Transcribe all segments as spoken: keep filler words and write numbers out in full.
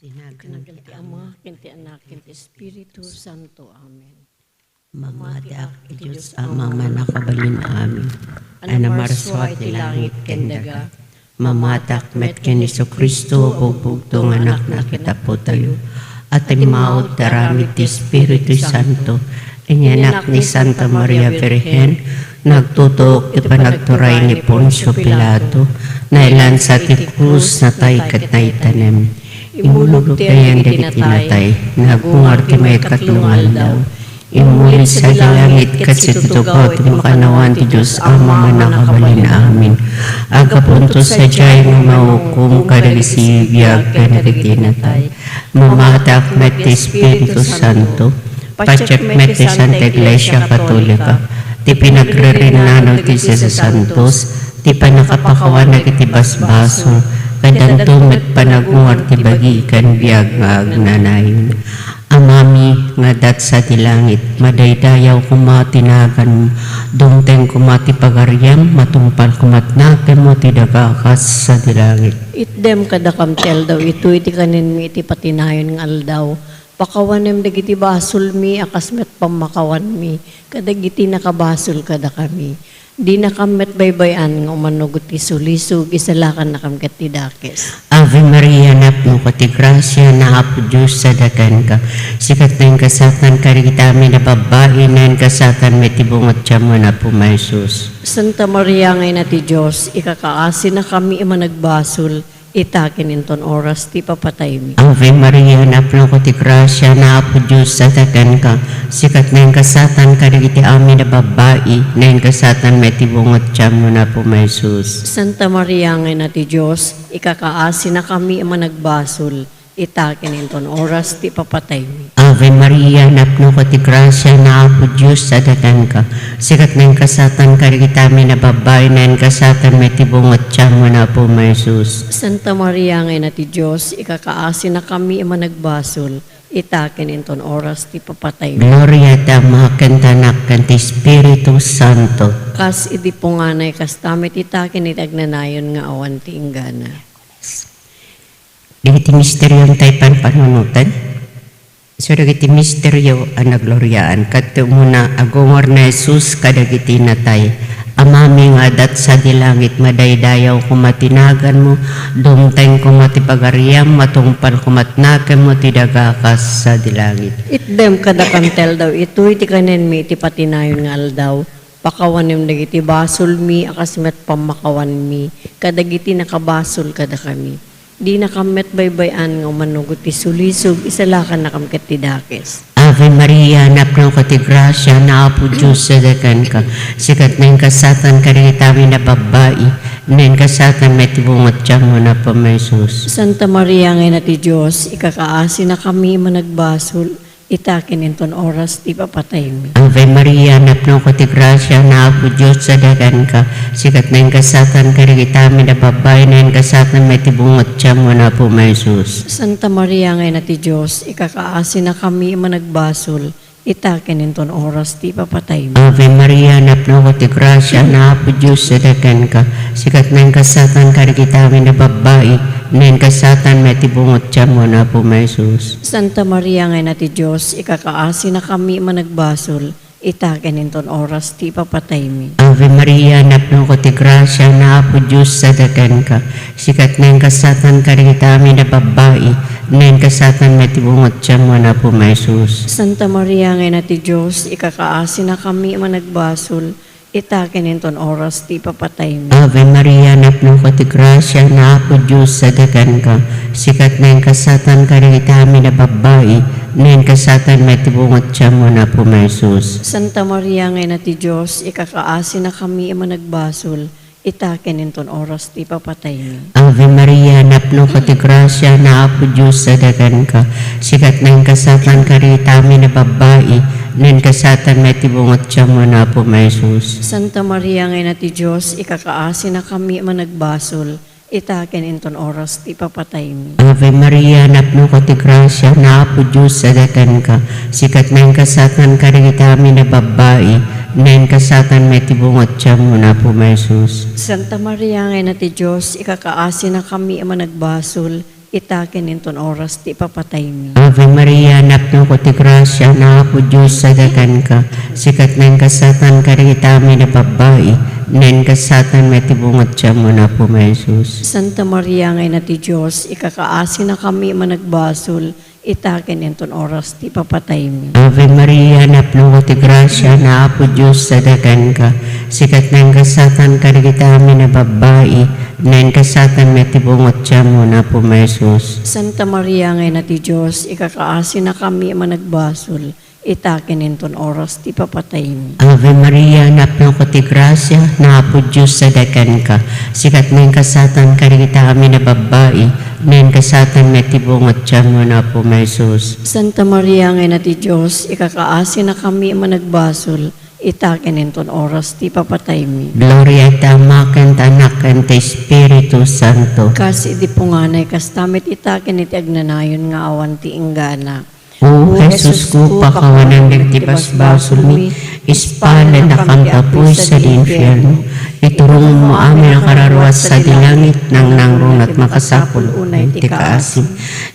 Itinagan ti Ama, ken ti Anak, ken ti Espiritu Santo. Amen. Mamatak iti Dios Ama a mannakabalin amin, a namarsua iti langit ken daga. Mamatak met ken Jesu-Cristo a bugbugtong a Anakna ket Apotayo, a timmaud ti aramid ti Espiritu Santo, inyanak ni Santa Maria Birhen, nagtutuok ti panagturay ni Poncio Pilato, nailansa ti krus, natay ket naitanem. Immulog ti ayan dagiti natay, nagungar ti maikatlo nga aldaw. Immuli sadi langit ket situtugaw iti makannawan ti Dios Ama a mannakabalin amin. Aggapunto sadiay nga maukom kadagiti biag ken dagiti natay. Mamatak met ti Espiritu Santo. Patiek met ti Santa Iglesia Katolika, ti pinagririnnano ti sasantos, ti pannakapakawan dagiti basbasol, ket addanto met panagungar ti bagi ken biag nga agnanayon. Amami nga adda sadi langit, madaydayaw koma ti naganmo, dumteng koma ti pagariam, matungpal koma ti naganmo ti daga kas sadi langit. Itdem kadakam ti aldaw itoy ti kanenmi iti patinayon nga aldaw. Pakawanem dagiti basolmi a kas met pammakawanmi kadagiti nakabasol kadakami. Dinakam met baybay-an nga umanog ti sulisog, isalakannakam ket ti dakes. Ave Maria, napnoka ti grasia, ni Apo Dios sadi kenka. Sika ti naingasatan kadagiti amin a babbai, naingasatan met ti bunga ti tiammo, ni Apo mi Jesus. Santa Maria nga Ina ti Dios, ikakaasinakami a managbasol, ita ken inton oras ti ipapataymi. Ave Maria, napnoka ti grasia, ni Apo Dios sadi kenka. Sika ti naingasatan kadagiti amin a babbai, naingasatan met ti bunga ti tiammo, ni Apo mi Jesus. Santa Maria nga Ina ti Dios, ikakaasinakami a managbasol, ita ken inton oras ti ipapataymi. Ave Maria, napnoka ti grasia, ni Apo Dios sadi kenka. Sika ti naingasatan kadagiti amin a babbai, naingasatan met ti bunga ti tiammo, ni Apo mi Jesus. Santa Maria nga Ina ti Dios, ikakaasinakami a managbasol, ita ken inton oras ti ipapataymi. Gloria ti Ama, ken ti Anak, ken ti Espiritu Santo. Kas idi punganay, kasta met ita ken iti agnanayon nga awan ti inggana. Dagiti misterio ti panpanunoten. So, dagiti misterio a nagloriaan. Ket ti umuna, agungar ni Jesus kadagiti natay. Amami nga adda sadi langit, madaydayaw koma ti naganmo, dumteng koma ti pagariam, matungpal koma ti naganmo ti daga kas sadi langit. Itdem kadakam ti aldaw itoy ti kanenmi iti patinayon nga aldaw. Pakawanem dagiti basolmi a kas met pammakawanmi kadagiti nakabasol kadakami. Dinakam met baybay-an nga umanog ti sulisog, isalakannakam ket ti dakes. Ave Maria, napnoka ti grasia, ni Apo Dios sadi kenka. Sika ti naingasatan kadagiti amin a babbai, naingasatan met ti bunga ti tiammo, ni Apo mi Jesus. Santa Maria nga Ina ti Dios, ikakaasinakami a managbasol, ita ken inton oras ti ipapataymi. Ave Maria, napnoka ti grasia, ni Apo Dios sadi kenka. Sika ti naingasatan kadagiti amin a babbai, naingasatan met ti bunga ti tiammo, ni Apo mi Jesus. Santa Maria nga Ina ti Dios, ikakaasinakami a managbasol, ita ken inton oras ti ipapataymi. Ave Maria, napnoka ti grasia, ni Apo Dios sadi kenka. Sika ti naingasatan kadagiti amin a babbai, naingasatan met ti bunga ti tiammo, ni Apo mi Jesus. Santa Maria nga Ina ti Dios, ikakaasinakami a managbasol, ita ken inton oras ti ipapataymi. Ave Maria, napnoka ti grasia, ni Apo Dios sadi kenka. Sika ti naingasatan kadagiti amin a babbai, naingasatan met ti bunga ti tiammo, ni Apo mi Jesus. Santa Maria nga Ina ti Dios, ikakaasinakami a managbasol, ita ken inton oras ti ipapataymi. Ave Maria, napnoka ti grasia, ni Apo Dios sadi kenka. Sika ti naingasatan kadagiti amin a babbai, naingasatan met ti bunga ti tiammo, ni Apo mi Jesus. Santa Maria nga Ina ti Dios, ikakaasinakami a managbasol, ita ken inton oras ti ipapataymi. Ave Maria, napnoka ti grasia, ni Apo Dios sadi kenka. Sika ti naingasatan kadagiti amin a babbai, naingasatan met ti bunga ti tiammo, ni Apo mi Jesus. Santa Maria nga Ina ti Dios, ikakaasinakami a managbasol, ita ken inton oras ti ipapataymi. Ave Maria, napnoka ti grasia, ni Apo Dios sadi kenka. Sika ti naingasatan kadagiti amin a babbai, naingasatan met ti bunga ti tiammo, ni Apo mi Jesus. Santa Maria nga Ina ti Dios, ikakaasinakami a managbasol, ita ken inton oras ti ipapataymi. Ave Maria, napnoka ti grasia, ni Apo Dios adda kenka. Sika ti naingasatan kadagiti amin a babbai, naingasatan met ti bunga ti tianmo, ni Apo mi Jesus. Santa Maria nga Ina ti Dios, ikakaasinakami a managbasol, ita ken inton oras ti ipapataymi. Ave Maria, napnoka ti grasia, ni Apo Dios adda kenka. Sika ti naingasatan kadagiti amin a babbai, naingasatan met ti bunga ti tianmo, ni Apo mi Jesus. Santa Maria nga Ina ti Dios, ikakaasinakami a managbasol, ita ken inton oras ti ipapataymi. Ave Maria, napnoka ti grasia, ni Apo Dios adda kenka. Sika ti naingasatan kadagiti amin a babbai, naingasatan met ti bunga ti tianmo, ni Apo mi Jesus. Santa Maria nga Ina ti Dios, ikakaasinakami a managbasol, ita ken inton oras ti ipapataymi. Gloria iti Ama, ken ti Anak, ken ti Espiritu Santo. Kas idi punganay, kasta met ita ken iti agnanayon nga awan ti inggana. O Jesus ko, pakawanam dagiti basbasolmi, ispalennakam ta apuy sadi infierno. Iturongmo amin a kararua sadi langit, nangnangruna ti makasapul unay ti kaasim.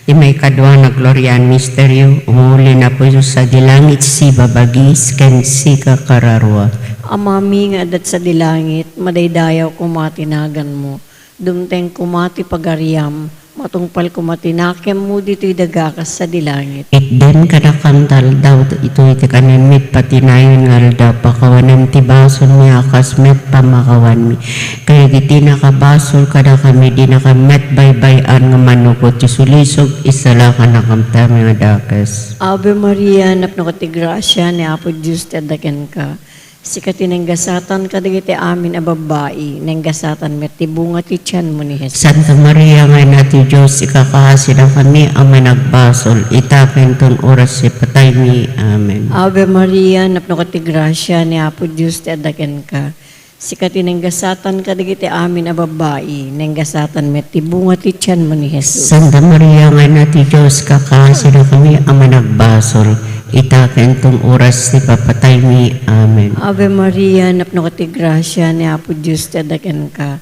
Ti maikadua nga gloria a misterio, umuli ni Apo Jesus sadi langit, sibabagis ken sika kararua. Amami nga adda sadi langit, madaydayaw koma ti naganmo. Dumteng koma ti pagariam, matungpal koma ti nakemmo ditoy daga kas sadi langit. Itdem kadakam ta aldaw itoy ti kanenmi iti patinayon nga aldaw, pakawanam ti basolmi a kas met pamakawanmi. Kadagiti nakabasol kadakami, dinakam met baybay-an nga manugot ti sulisog, isalakanakam ti amin a dakes. Ave Maria, napnoka ti grasia, ni Apo Dios ti adda kenka. Sika ti naingasatan kadagiti amin a babbai, naingasatan met ti bunga ti tianmo ni Jesus. Santa Maria nga Ina ti Dios, ikakaasinakami a managbasol, ita ken ton oras ti pataymi. Amen. Ave Maria, napnoka ti grasia, ni Apo Dios ti adda kenka. Sika ti naingasatan kadagiti amin a babbai, naingasatan met ti bunga ti tianmo ni Jesus. Santa Maria nga Ina ti Dios, ikakaasinakami a managbasol, ita ken ton oras ti papataymi. Amen. Ave Maria, napnoka ti grasia, ni Apo Dios ti adda kenka.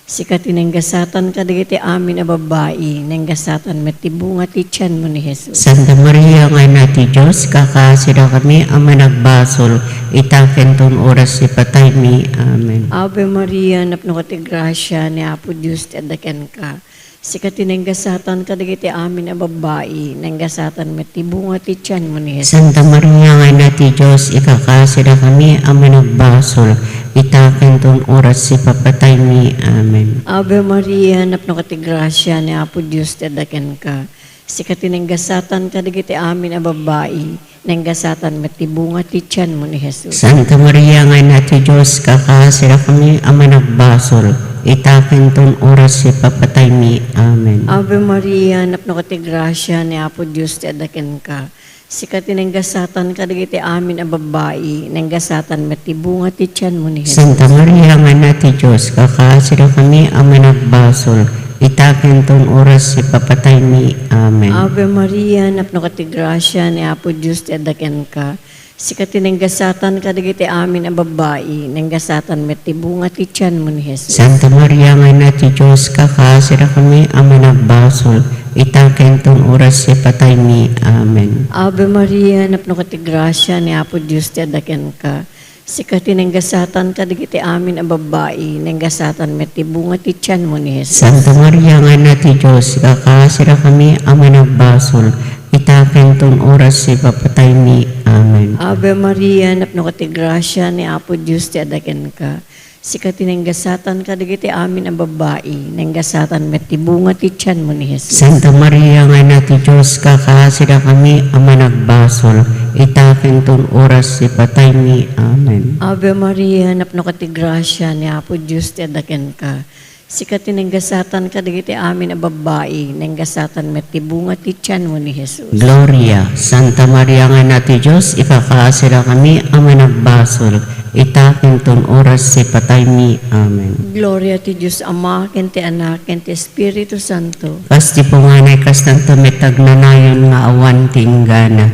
Sika ti naingasatan kadagiti amin a babbai, naingasatan met ti bunga ti tianmo ni Jesus. Santa Maria nga Ina ti Dios, ikakaasinakami a managbasol, ita ken ton oras ti pataymi. Amen. Ave Maria, napnoka ti grasia, ni Apo Dios ti adda kenka. Sika ti naingasatan kadagiti amin a babbai, naingasatan met ti bunga ti tianmo ni Jesus. Santa Maria nga Ina ti Dios, ikakaasinakami a managbasol, ita ken ton oras ti papataymi. Amen. Ave Maria, napnoka ti grasia, ni Apo Dios ti adda kenka. Sika ti naingasatan kadagiti amin a babbai, naingasatan met ti bunga ti tianmo ni Jesus. Santa Maria nga Ina ti Dios, ikakaasinakami a managbasol, ita ken ton oras ti papataymi. Amen. Ave Maria, napnoka ti grasia, ni Apo Dios ti adda kenka. Sika ti naingasatan kadagiti amin a babbai, naingasatan met ti bunga ti tianmo ni Jesus. Santa Maria nga Ina ti Dios, ikakaasinakami a managbasol, ita ken ton oras ti papataymi. Amen. Ave Maria, napnoka ti grasia, ni Apo Dios ti adda kenka. Sika ti naingasatan kadagiti amin a babbai, naingasatan met ti bunga ti tianmo ni Jesus. Santa Maria nga Ina ti Dios, ikakaasinakami a managbasol, ita ken ton oras ti pataymi. Amen. Ave Maria, napnoka ti grasia, ni Apo Dios ti adda kenka. Sika ti naingasatan kadagiti amin a babbai, naingasatan met ti bunga ti tianmo ni Jesus. Santa Maria nga Ina ti Dios, ikakaasinakami a managbasol, ita ken ton oras ti papataymi. Amen. Ave Maria, napnoka ti grasia, ni Apo Dios ti adda kenka. Sika ti naingasatan kadagiti amin a babbai, naingasatan met ti bunga ti tianmo ni Jesus. Santa Maria nga Ina ti Dios, ikakaasinakami a managbasol, ita ken ton oras ti pataymi. Amen. Ave Maria, napnoka ti grasia, ni Apo Dios ti adda kenka. Sika ti naingasatan kadagiti amin a babbai, naingasatan met ti bunga ti tianmo ni Jesus. Gloria, Santa Maria nga Ina ti Dios, ikakaasinakami a managbasol, ita ken ton oras ti pataymi. Amen. Gloria ti Dios Ama, ken ti Anak, ken ti Espiritu Santo. Kas ti punganay, kastanto met agnanayon nga awan ti inggana.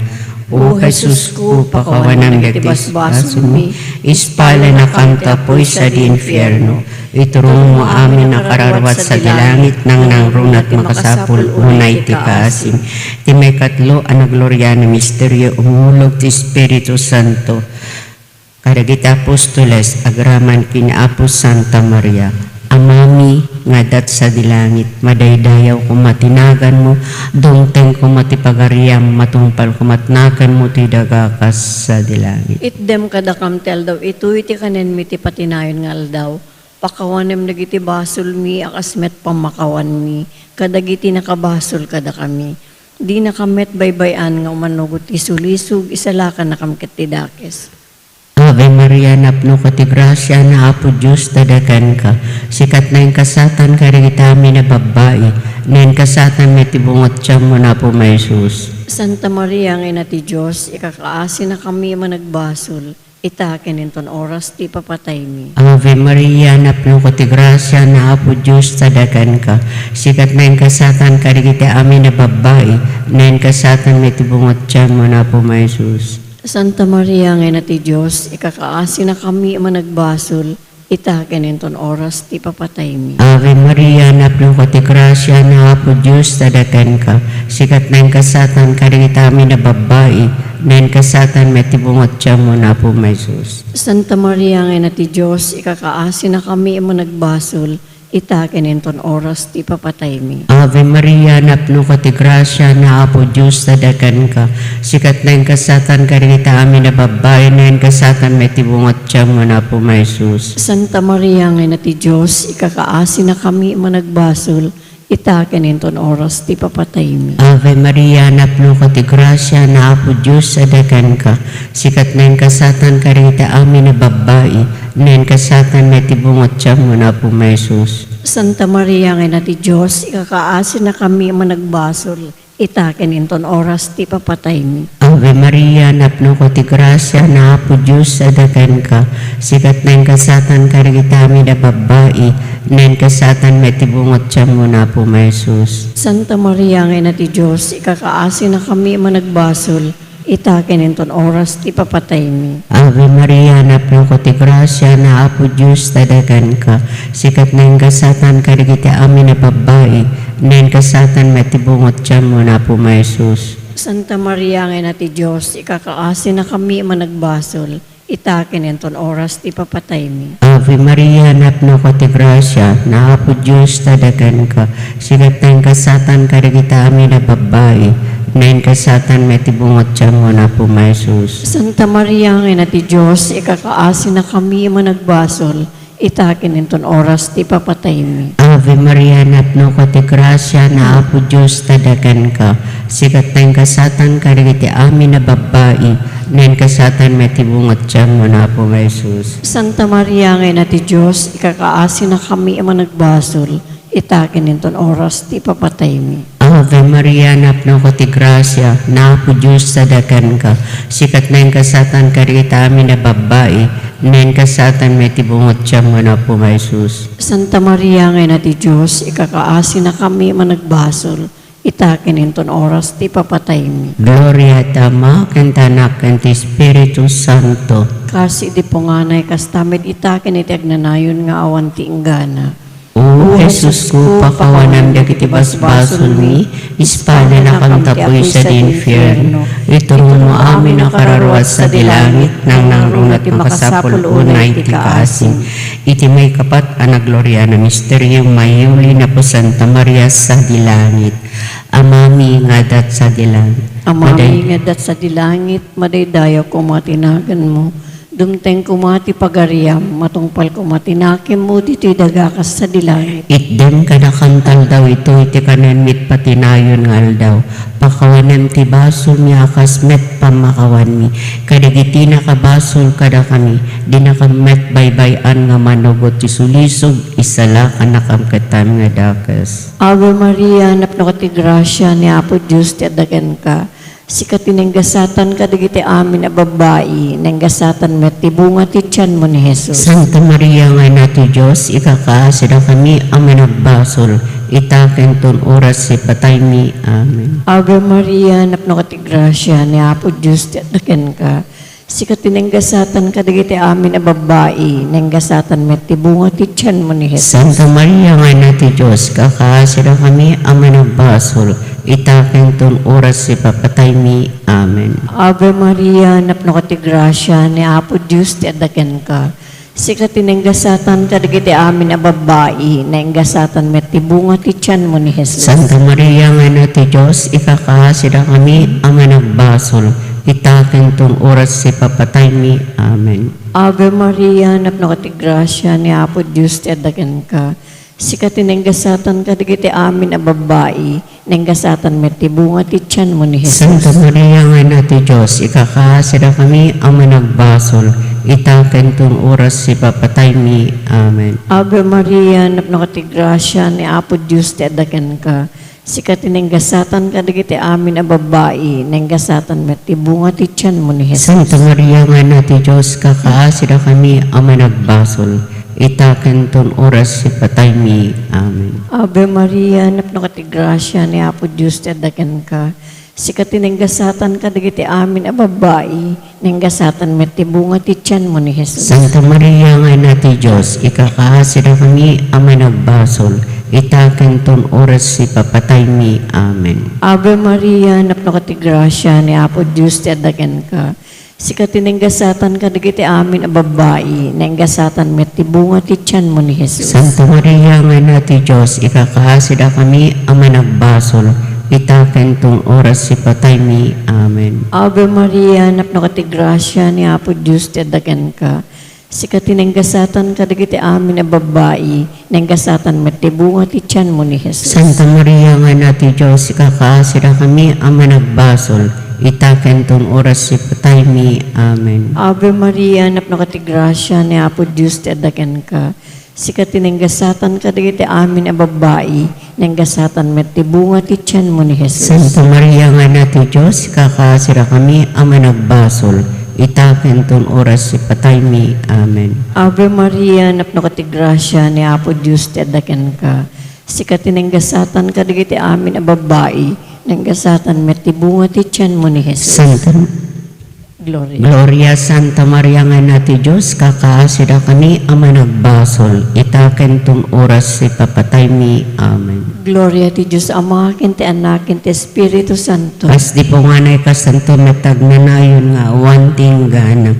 O Jesus ko, pakawanam dagiti basbasolmi, ispalennakam ta apuy sadi infierno. Ituronmo amin a kararuat sadi langit, nangnangruna ti makasapul unay ti kaasim. Ti maikatlo a naglorian a misterio, umulog ti Espiritu Santo kadagiti apostoles agraman ken ni Apo Santa Maria. Amami nga adda sadi langit, madaydayaw koma ti naganmo, dumteng koma ti pagariam, matungpal koma ti naganmo ti daga kas sadi langit. Itdem kadakam ti aldaw itoy ti kanenmi ti patinayon nga aldaw. Pakawanem dagiti basolmi a kas met pammakawanmi kadagiti nakabasol kadakami. Dinakam met baybay-an nga umanugot ti sulisog, isalakannakam ket ti dakes. Ave Maria, napnoka ti grasia, ni Apo Dios tadakenka. Sika ti nainkasatanka kadagiti amin a babbai, nainkasatanka met ti bunga ti tianmo, ni Apo Jesus. Santa Maria nga Ina ti Dios, ikakaasinakami a managbasol, ita ken inton oras ti ipapataymi. Ave Maria, napnoka ti grasia, ni Apo Dios tadakenka. Sika ti nainkasatanka kadagiti amin a babbai, nainkasatanka met ti bunga ti tianmo, ni Apo Jesus. Santa Maria nga Ina ti Dios, ikakaasinakami a managbasol, ita ken inton oras ti ipapataymi. Ave Maria, napnoka ti grasia, ni Apo Dios tadakenka. Sika ti nainkasatanka kadagiti amin a babbai, nainkasatanka met ti bunga ti tianmo, ni Apo Jesus. Santa Maria nga Ina ti Dios, ikakaasinakami a managbasol, ita ken inton oras ti ipapataymi. Ave Maria, napnoka ti grasia, ni Apo Dios tadakenka. Sika ti nainkasatanka kadagiti amin a babbai, nainkasatanka met ti bunga ti tianmo, ni Apo Jesus. Santa Maria nga Ina ti Dios, ikakaasinakami a managbasol, ita ken inton oras ti ipapataymi. Ave Maria, napnoka ti grasia, ni Apo Dios tadakenka. Sika ti nainkasatanka kadagiti amin a babbai, nainkasatanka met ti bunga ti tianmo, ni Apo Jesus. Santa Maria nga Ina ti Dios, ikakaasinakami a managbasol, ita ken inton oras ti ipapataymi. Ave Maria, napnoka ti grasia, ni Apo Dios tadakenka. Sika ti nainkasatanka kadagiti amin a babbai, nainkasatanka met ti bunga ti tianmo, ni Apo Jesus. Santa Maria nga Ina ti Dios, ikakaasinakami a managbasol, ita ken inton oras ti ipapataymi. Ave Maria, napnoka ti grasia, ni Apo Dios tadakenka. Sika ti nainkasatanka kadagiti amin a babbai, nainkasatanka met ti bunga ti tianmo, ni Apo Jesus. Santa Maria nga Ina ti Dios, ikakaasinakami a managbasol, ita ken inton oras ti ipapataymi. Ave Maria, napnoka ti grasia, ni Apo Dios tadakenka. Sika ti nainkasatanka kadagiti amin a babbai, nainkasatanka met ti bunga ti tianmo, ni Apo Jesus. Santa Maria nga Ina ti Dios, ikakaasinakami a managbasol, ita ken inton oras ti ipapataymi. Ave Maria, napnoka ti grasia, ni Apo Dios tadakenka. Sika ti nainkasatanka kadagiti amin a babbai, nainkasatanka met ti bunga ti tianmo, ni Apo Jesus. Santa Maria nga Ina ti Dios, ikakaasinakami a managbasol, ita ken inton oras ti ipapataymi. Ave Maria, napnoka ti grasia, ni Apo Dios tadakenka. Sika ti nainkasatanka kadagiti amin a babbai, nainkasatanka met ti bunga ti tianmo, ni Apo Jesus. Santa Maria nga Ina ti Dios, ikakaasinakami a managbasol, ita ken inton oras ti ipapataymi. Gloria ti Ama, ken ti Anak, ken ti Espiritu Santo. Kas idi punganay, kasta met ita ken iti agnanayon nga awan ti inggana. O Jesusko, pakawanem dagiti basbasolmi, ispadanakam ta puy sadi infierno. Ituronmo amin a kararuat sadi langit, nangnangruna ti makasapul unay ti kaasim. Iti maikapat a naglorian a misterio, mayuli ni Apo Santa Maria sadi langit. Amami nga adda sadi langit. Amami nga adda sadi langit, madaydayaw koma ti naganmo. Dumteng koma ti pagariam, matungpal koma ti nakemmo ditoy daga kas sadi langit. Itdem kadakam ti aldaw itoy ti kanenmi ti patinayon nga aldaw. Pakawanem ti basolmi a kas met pammakawanmi kadagiti nakabasol kadakami. Dinakam met baybay-an nga manugot ti sulisog, isalakannakam ket ti amin a dakes. Ave Maria, napnoka ti grasia, ni Apo Dios ti adda kenka. Sika ti naingasatan kadagiti amin a babbai, naingasatan met ti bunga ti tianmo ni Jesus. Santa Maria nga Ina ti Dios, ikakaasidakami a managbasol, ita ken ton oras ti pataymi. Amen. Ave Maria, napnoka ti grasia, ni Apo Dios ti adda kenka. Sika ti nenggasatan kadagiti amin a babbai, nenggasatan met ti bunga ti tianmo ni Jesus. Santa Maria nga Ina ti Dios, ikakaasidakami a managbasol, ita ken ton oras ti papataymi. Amen. Ave Maria, napnoka ti grasia, ni Apo Dios ti adda kenka. Sika ti nenggasatan kadagiti amin a babbai, nenggasatan met ti bunga ti tianmo ni Jesus. Santa Maria nga Ina ti Dios, ikakaasidakami a managbasol, ita ken ton oras ti papataymi. Amen. Ave Maria, napnoka ti grasia, ni Apo Dios ti adda kenka. Sika ti nenggasatan kadagiti amin a babbai, nenggasatan met ti bunga ti tianmo ni Jesus. Santa Maria nga Ina ti Dios, ikakaasidakami a managbasol, ita ken ton oras ti papataymi. Amen. Ave Maria, napnoka ti grasia, ni Apo Dios ti adda kenka. Sika ti nenggasatan kadagiti amin a babbai, nenggasatan met ti bunga ti tianmo ni Jesus. Santa Maria nga Ina ti Dios, ikakaasidakami a managbasol, ita ken ton oras ti pataymi. Amen. Ave Maria, napnoka ti grasia, ni Apo Dios ti adda kenka. Sika ti nenggasatan kadagiti amin a babbai, nenggasatan met ti bunga ti tianmo ni Jesus. Santa Maria nga Ina ti Dios, ikakaasidakami a managbasol, ita ken ton oras ti papataymi. Amen. Ave Maria, napnoka ti grasia, ni Apo Dios ti adda kenka. Sika ti nenggasatan kadagiti amin a babbai, nenggasatan met ti bunga ti tianmo ni Jesus. Santa Maria nga Ina ti Dios, ikakaasidakami a managbasol, ita ken ton oras ti pataymi. Amen. Ave Maria, napnoka ti grasia, ni Apo Dios ti adda kenka. Sika ti nenggasatan kadagiti amin a babbai, nenggasatan met ti bunga ti tianmo ni Jesus. Santa Maria nga Ina ti Dios, ikakaasidakami a managbasol, ita ken ton oras ti pataymi. Amen. Ave Maria, napnoka ti grasia, ni Apo Dios ti adda kenka. Sika ti nenggasatan kadagiti amin a babbai, nenggasatan met ti bunga ti tianmo ni Jesus. Santa Maria nga Ina ti Dios, ikakaasidakami a managbasol, ita ken ton oras ti pataymi. Amen. Ave Maria, napnoka ti grasia, ni Apo Dios ti adda kenka. Sika ti nenggasatan kadagiti amin a babbai, nenggasatan met ti bunga ti tianmo ni Jesus. Santa Gloria. Gloria, Santa Maria nga Ina ti Dios, ikakaasidakami a managbasol, ita ken ton oras ti papataymi. Amen. Gloria ti Dios Ama, ken ti Anak, ken ti Espiritu Santo. Kas di punganay, kasanto met agnanayon nga awan ti inggana.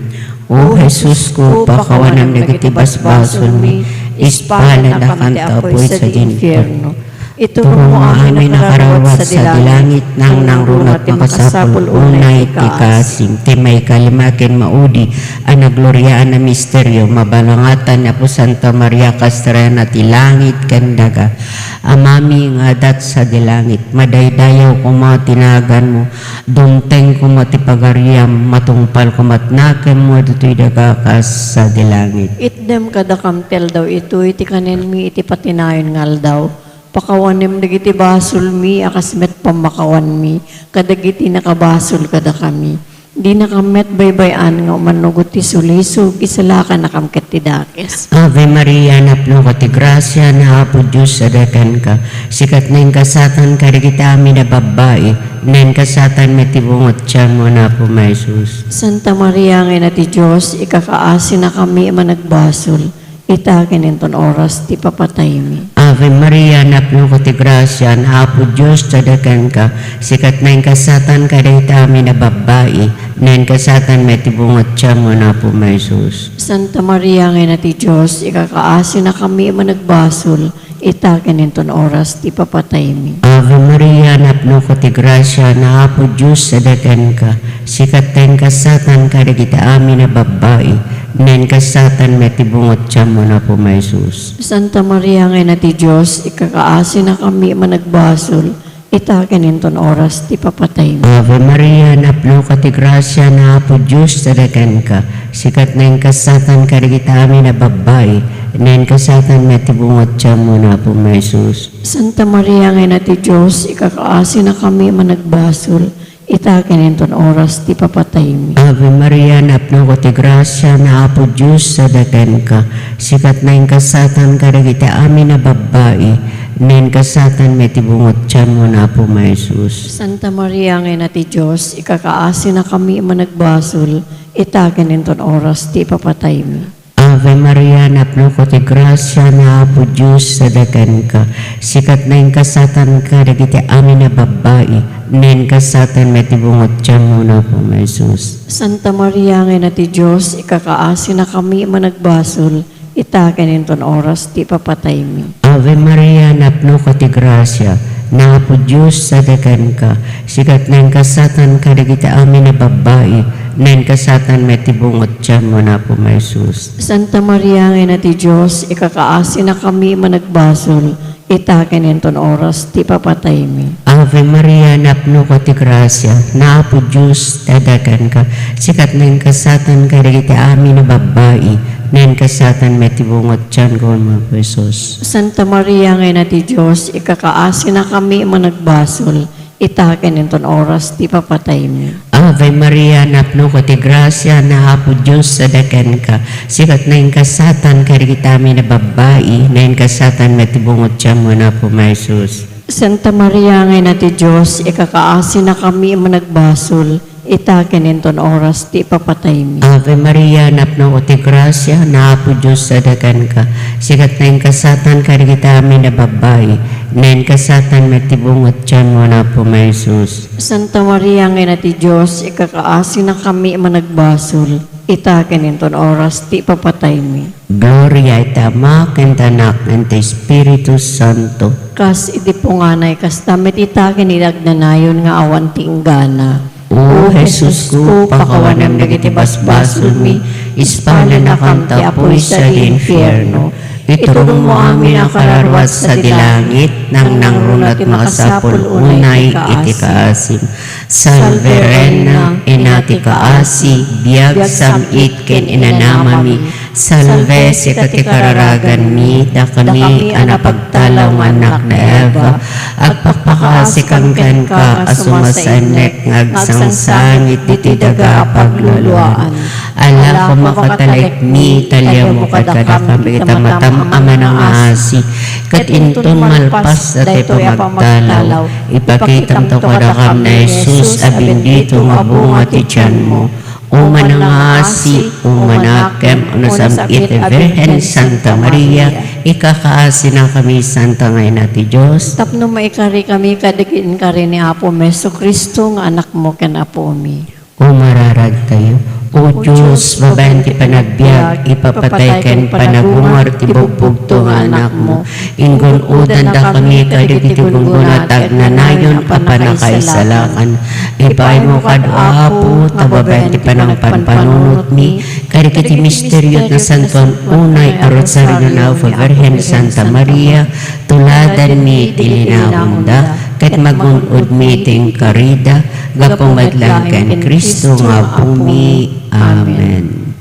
O Jesusko, pakawanem dagiti basbasolmi, ispalanakam ti apuy sadi infierno. Iturongmo amin a kararuat sadi langit, nangnangruna ti makasapul unay ti kaasim. Ti maikalima ken maudi a nagloriaan a misterio, mabalangatan ni Apo Santa Maria, kastrena ti langit ken daga. Amami nga adda sadi langit, madaydayaw koma ti naganmo, dumteng koma ti pagariam, matungpal koma ti nakemmo ditoy daga kas sadi langit. Itdem kadakam ti aldaw itoy ti kanenmi iti patinayon nga aldaw. Pakawanem dagiti basolmi a kas met pammakawanmi kadagiti nakabasol kadakami. Dinakam met baybay-an nga umanugot ti sulisog, isalakanakam ket ti dakes. Ave Maria, napnoka ti grasia, ni Apo Dios adda kenka. Sika ti nenggasatan kadagiti amin a babbai, nenggasatan met ti bunga ti tianmo, ni Apo Jesus. Santa Maria nga Ina ti Dios, ikakaasinakami a managbasol, ita ken inton oras ti papataymi. Ave Maria, napnoka ti grasia, ni Apo Dios adda kenka. Sika ti nenggasatan kadagiti amin a babbai, nenggasatan met ti bunga ti tianmo, ni Apo Jesus. Santa Maria nga Ina ti Dios, ikakaasinakami a managbasol, ita ken inton oras ti papataymi. Ave Maria, napnoka ti grasia, ni Apo Dios adda kenka. Sika ti nenggasatan kadagiti amin a babbai, nenggasatan met ti bunga ti tianmo, ni Apo Jesus. Santa Maria nga Ina ti Dios, ikakaasinakami a managbasol, ita ken inton oras ti papataymi. Ave Maria, napnoka ti grasia, ni Apo Dios adda kenka. Sika ti nenggasatan kadagiti amin a babbai, nenggasatan met ti bunga ti tianmo, ni Apo Jesus. Santa Maria nga Ina ti Dios, ikakaasinakami a managbasol, ita ken inton oras ti papataymi. Ave Maria, napnoka ti grasia, ni Apo Dios adda kenka. Sika ti nenggasatan kadagiti amin a babbai, Nainkasatanmi ti bungottianmo, Apo, a Jesus. Santa Maria nga Ina ti Dios, ikakaasinakami a managbasol, ita ken inton oras ti ipapataymi. Ave Maria, napnoka ti grasia, ni Apo Dios adda kenka. Sika ti nainkasatanka dagiti amin a babbai, nainkasatanmi ti bungottianmo, Apo, a Jesus. Santa Maria nga Ina ti Dios, ikakaasinakami a managbasol, ita ken inton oras ti ipapataymi. Ave Maria, napnoka ti grasia, ni Apo Dios adda kenka. Sika ti nainkasatanka dagiti amin a babbai, nainkasatanmi ti bungottianmo, Apo, a Jesus. Santa Maria nga Ina ti Dios, ikakaasinakami a managbasol, ita ken inton oras ti ipapataymi. Ave Maria, napnoka ti grasia, ni Apo Dios adda kenka. Sika ti nainkasatanka dagiti amin a babbai, nainkasatanmi ti bungottianmo, Apo, a Jesus. Santa Maria nga Ina ti Dios, ikakaasinakami a managbasol, ita ken inton oras ti ipapataymi. Ave Maria, napnoka ti grasia, ni Apo Dios adda kenka. Sika ti nainkasatanka dagiti amin a babbai, nainkasatanmi ti bungottianmo, Apo, a Jesus. Santa Maria nga Ina ti Dios, ikakaasinakami a managbasol, ita ken inton oras ti ipapataymi. Ave Maria, napnoka ti grasia, ni Apo Dios adda kenka. Sika ti nainkasatanka dagiti amin a babbai, nainkasatanmi ti bungottianmo, Apo, a Jesus. Santa Maria nga Ina ti Dios, ikakaasinakami a managbasol, ita ken inton oras ti ipapataymi. Gloria iti Ama, ken ti Anak, ken ti Espiritu Santo. Kas iti punganay, kasta met ita ken iti agnanayon nga awan ti inggana. O Jesusko, pakawanem dagiti basbasolmi, ispalennakam ti apuy sadi infierno. Iturongmo amin a kararuat sadi langit, nangnangruna ti makasapul unay iti kaasim. Salve Reina, Ina ti kaasi, biag, sam-it, ken inanamami. Salve, sika ti kararaganmi, dakami a napagtalaw nga annak ni Eva. Agpakpakaasikam kenka a sumasaennek nga agsangsangit ditoy daga a pagluluaan. Alako makatalekmi, taliawmo kadakam dagiti matam-am a manangaasi, ket inton malpas daytoy a pamagtalaw, ipakitamto kadakam ni Jesus a bendito nga bunga ti tianmo. O manangaasi, o manakem, o nasam-it a Birhen Santa Maria, ikakaasinakami, Santa nga Ina ti Dios. Tapno maikarikami kadagiti inkari ni Apo Jesu-Cristo nga Anakmo ken Apomi. O mararagtayo. O Dios, babaen ti panagbiag, ipapatay ken panagungar ti bugbugto nga Anakmo. Ingun-odandakami kadagiti gungguna ti agnanayon a pannakaisalakan. Ipaaymo kad, Apo, ta babaen ti panangpanpanunotmi kadagiti misterio ti nasantoan unay a Rosario ni Apo Birhen Santa Maria, tuladanmi ti linawanda, ket magun-odmi ti inkarida, gapu met laeng ken Cristo nga Apomi. Amen.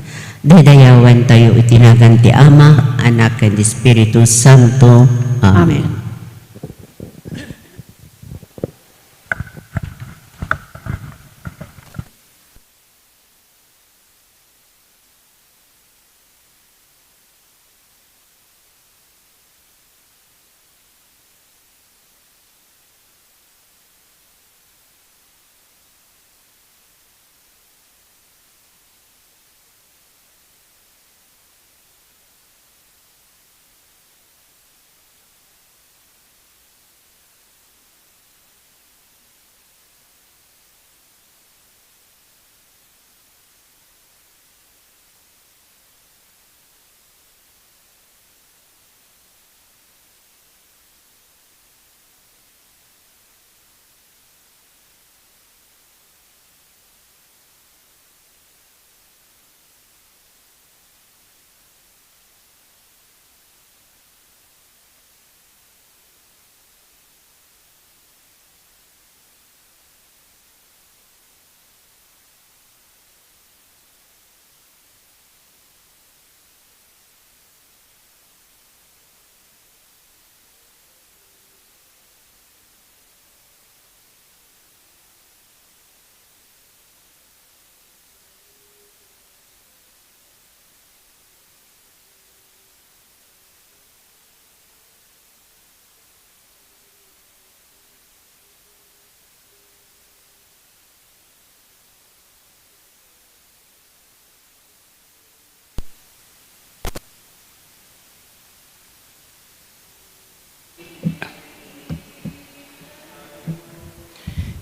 Daydayawantayo iti nagan ti Ama, Anak, ken Espiritu Santo. Amen. Amen.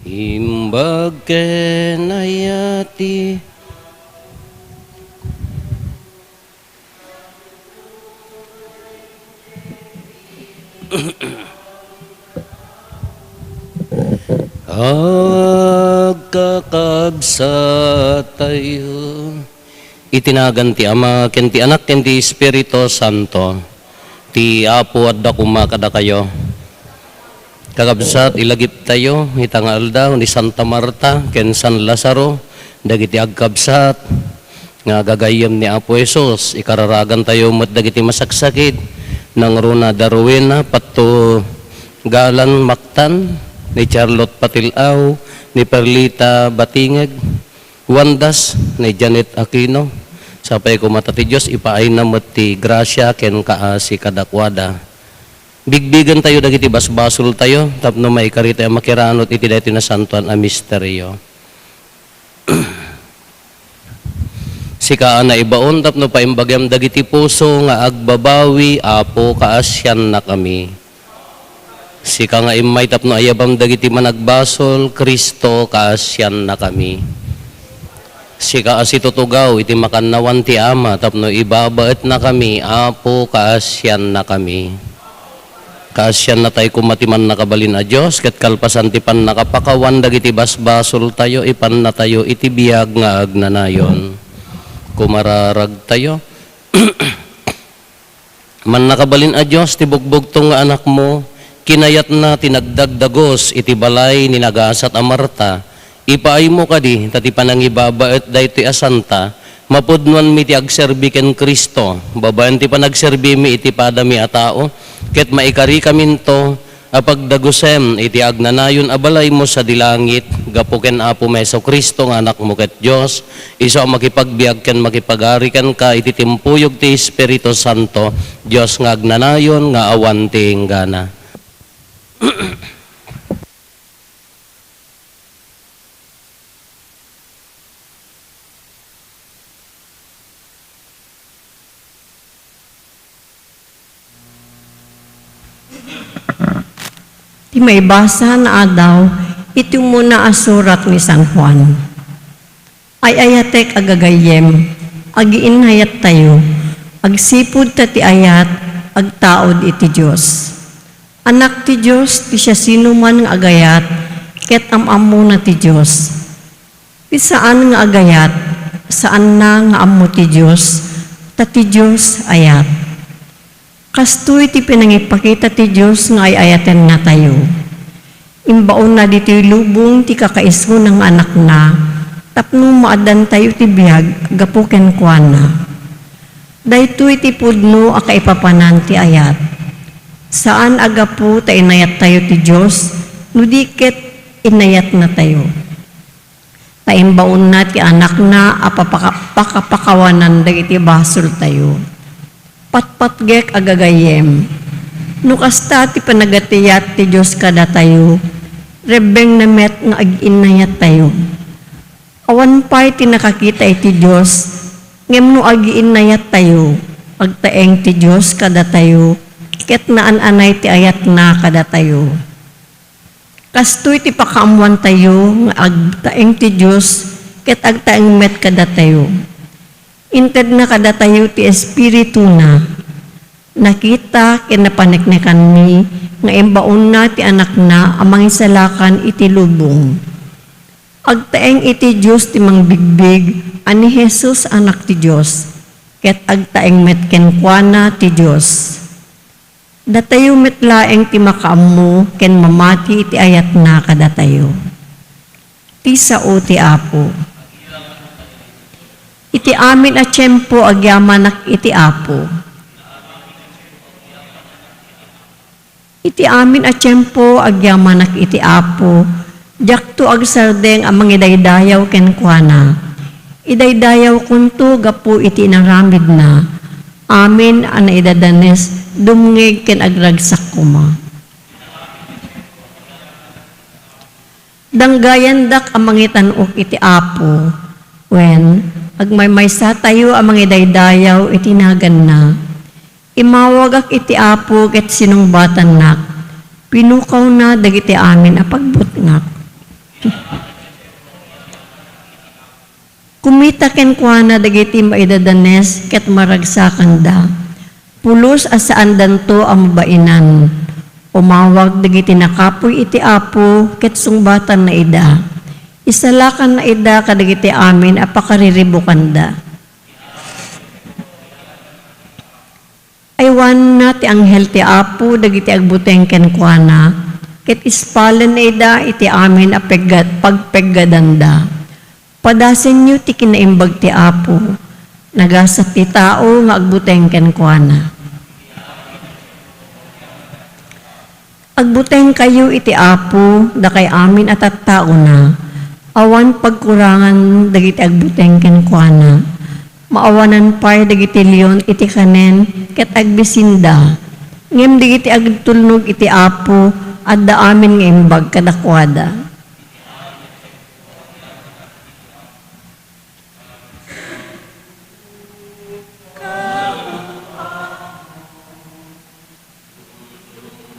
Imbag ken ayat ti agkakabsat tayo. Iti nagan ti Ama, ken ti Anak, ken ti Espiritu Santo. Ti Apo adda koma kadakayo. Kakabsat, ilagiptayo ita nga aldaw ni Santa Marta ken San Lazaro, dagiti agkabsat nga gagayyem ni Apo Jesus. Ikararagantayo met dagiti masaksakit, nangruna da Rowena, pattugalan Mactan, ni Charlotte Patil-aw, ni Perlita Batingeg, Juan Das, ni Janet Aquino. Sapay koma ta ti Dios ipaayna met ti grasia ken kaasi kadakuada. Bigbigentayo dagiti basbasoltayo tapno maikaritayo a makiranut iti daytoy nasantoan a misterio. Sika a naibaon tapno paimbagem dagiti puso nga agbabawi, Apo, kaasiannakami. Sika nga immay tapno ayabam dagiti managbasol, Cristo, kaasiannakami. Sika a situtugaw iti makannawan ti Ama tapno ibabaetnakami, Apo, kaasiannakami. Kaasiannatay koma ti Mannakabalin a Dios, ket kalpasan ti pannakapakawan dagiti basbasoltayo, ipannatayo iti biag nga agnanayon. Kumararagtayo. Mannakabalin a Dios, ti bugbugtong nga Anakmo, kinayatna ti nagdagdagos iti balay ni nagasat a Marta. Ipaaymo kadi, ta ti panangibabaet daytoy a santa, mapudnoanmi ti agserbi ken Cristo, babaen ti panagserbimi iti padami a tao, ket maikarikaminto a pagdagusem iti agnanayon a balaymo sadi langit, gapu ken Apomi Jesu-Cristo nga Anakmo ket Dios, isu a makipagbiag ken makipagari kenka iti timpuyog ti Espiritu Santo, Dios nga agnanayon nga awan ti inggana. Ti maibasa nga aldaw iti umuna a surat ni San Juan. Ay-ayatek a gagayyem, agiinnayattayo, agsipud ta ti ayat agtaud iti Dios. Anak ti Dios ti siasinoman nga agayat ket am-ammona ti Dios. Ti saan nga agayat, saanna nga ammo ti Dios, ta ti Dios ayat. Kastoy ti pinangipakita ti Dios nga ay-ayatennatayo. Imbaonna ditoy lubong ti kakaisuna nga Anakna tapno maaddantayo ti biag gapu kenkuana. Daytoy ti pudno a kaipapanan ti ayat. Saan a gapu ta inayattayo ti Dios, no di ket inayatnatayo. Ta imbaonna ti Anakna a papaka-, pakapakawanan dagiti basoltayo. Patpatgek a gagayyem, no kasta ti panagatiat ti Dios kadatayo, rebbengna met nga agiinnayattayo. Awan pay ti nakakita iti Dios, ngem no agiinnayattayo, agtaeng ti Dios kadatayo, ket naan-anay ti ayatna kadatayo. Kastoy ti pakaammoantayo nga agtaeng ti Dios ket agtaeng met kadatayo. Intedna kadatayo ti Espirituna. Nakita ken napaneknekanmi nga imbaonna ti Anakna a Mangisalakan iti lubong. Agtaeng iti Dios ti mangbigbig a ni Jesus Anak ti Dios, ket agtaeng met kenkuana ti Dios. Datayo met laeng ti makaammo ken mamati iti ayatna kadatayo. Ti sao ti Apo. Iti amin a tiempo, agyamanak iti Apo. Iti amin a tiempo, agyamanak iti Apo. Diakto agsardeng a mangidaydayaw kenkuana. Idaydayawkonto gapu iti inaramidna. Amin a naidadanes, dumngeg ken agragsak koma. Danggayandak a mangitan-ok iti Apo, wen, agmaymaysatayo a mangidaydayaw iti naganna. Imawagak iti Apo ket sinungbatannak. Pinukawna dagiti amin a pagbutngak. Kumita kenkuana dagiti maidadanes ket maragsakanda. Pulos a saandanto a mabainan. Umawag dagiti nakapuy iti Apo ket sungbatanna ida. Isalakanna ida kadagiti amin a pakariribukanda. Aywanna ti anghel ti Apo dagiti agbuteng kenkuana, ket ispalenna ida iti amin a peggat-, pagpeggadanda. Padasenyo ti kinaimbag ti Apo. Nagasat ti tao nga agbuteng kenkuana. Agbutengkayo iti Apo, dakay amin a tattaona. Awan pagkurangan dagiti agbuteng kenkuana. Maawanan pay dagiti leon iti kanen ket agbisinda. Ngem dagiti agtulnog iti Apo, adda amin nga imbag kadakuada.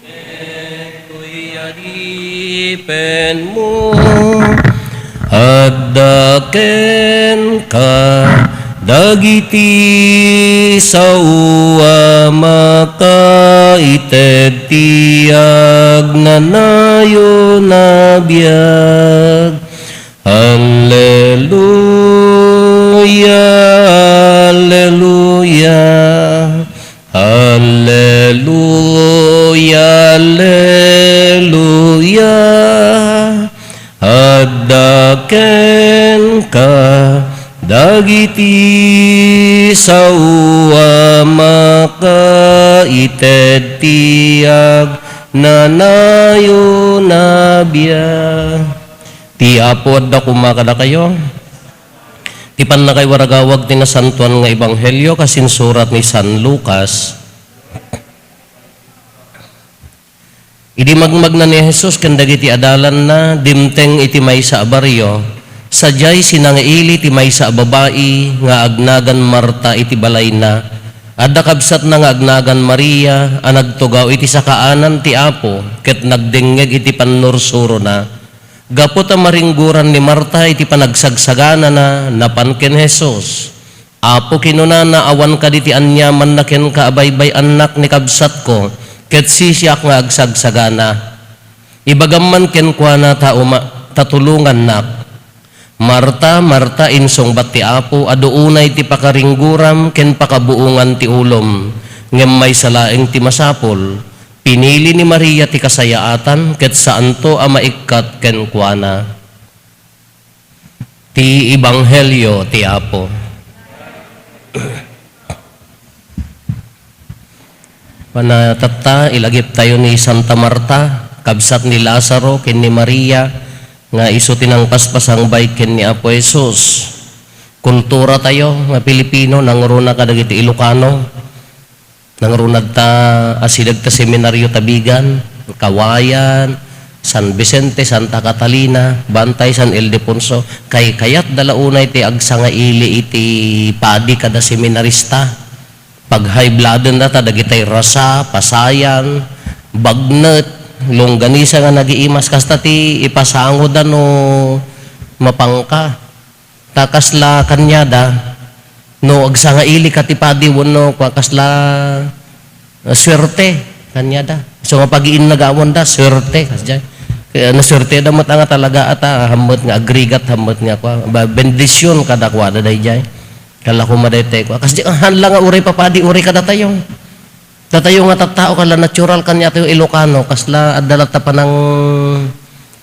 Dagitoy adipenmo, adda kenka dagiti sao a makaited ti agnanayon a biag. Alleluia, alleluia, alleluia, alleluia. Adda kenka dagiti sao a makaited ti agnanayon a biag. Ti Apo adda koma kadakayo. Ti pannakaiwaragawag ti nasantoan nga ebanghelio kas insurat ni San Lucas. Idi magmagna ni Jesus ken dagiti adalanna, dimteng iti maysa a barrio, sadiay sinangaili ti maysa a babai nga agnagan Marta iti balayna. Adda kabsatna nga agnagan Maria a nagtugaw iti sakaanan ti Apo ket nagdengngeg iti pannursurona. Gapu ta maringguran ni Marta iti panagsagsaganana, napan ken Jesus. "Apo," kinunana, "awan kadi ti aniamanna kenka a baybay-annak ni kabsatko, ket sisiak nga agsagsagana. Ibagam man kenkuana ta uma-, ta tulongannak." "Marta, Marta," insungbat ti Apo, "adu unay ti pakaringguram ken pakabuongan ti ulom, ngem maysa laeng ti masapul. Pinili ni Maria ti kasayaatan ket saanto a maikkat kenkuana." Ti Ebanghelio ti Apo. Panatatta, ilagiptayo ni Santa Marta, kabsat ni Lazaro ken ni Maria, nga isu ti nangpaspasangbay ken ni Apo Jesus. Kultura tayo nga Pilipino, nangruna kadagiti Ilocano. Nangrunad ta asideg ta seminario ta bigan, Kawayan, San Vicente, Santa Catalina, bantay San Ildefonso. Kay kayat da la unay ti agsangaili iti padi kada seminarista. Pag-high bloodenda ta dagitay rasa, pasayan, bagnet, longganisa nga nagiimas. Kasta ti ipasangoda no mapangka. Ta kasla kaniada, no agsangaili ka ti padi wenno kua, kasla, ah, suerte kaniada. So, nga pag-iinnagawan da, suerte, kasdiay. Kaya nasuerte da met nga talaga ata, hammet nga agrigat, hammet nga kua, ba, bendision kadakuada daydiay. Kala ko madaytay kua. Kasdiay, ah, haan la nga uray papadi, uray kadatayo. Datayo nga tattao, kasla natural kaniatayo Ilocano, kasla adda latta panang,